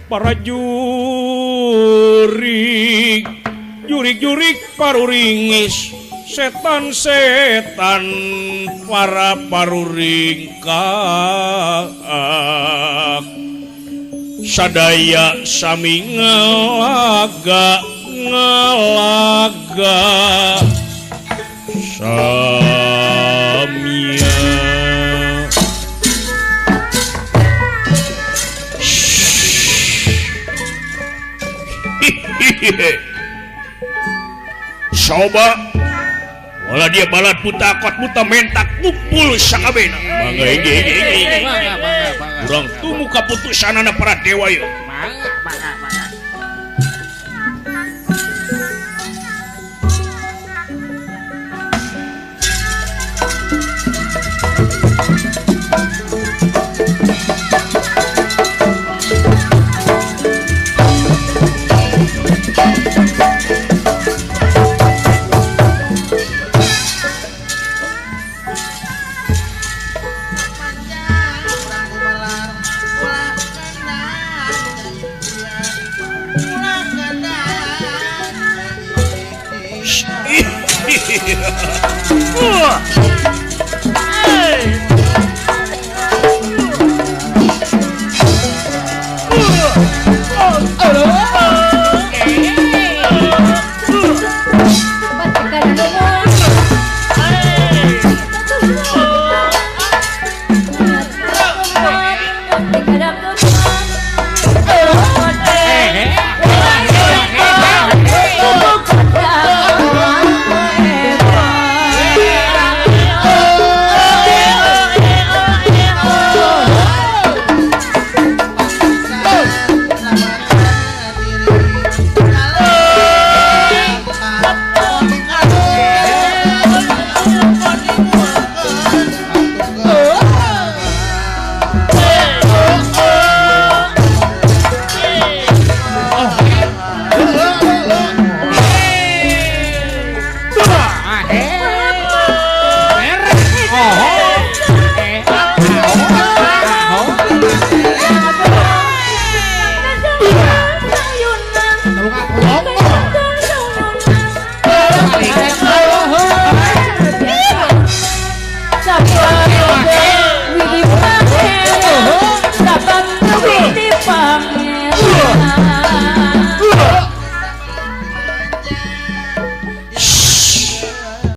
Para jurig jurig-jurig paruringis setan-setan para paruringkak sadaya sami ngalaga ngalaga samia. Coba wala dia balat buta kot buta mentak kumpul sakabehna. Mangga hiji hiji hiji. Urang tumu kaputusanana para dewa ieu. Mangga mangga mangga.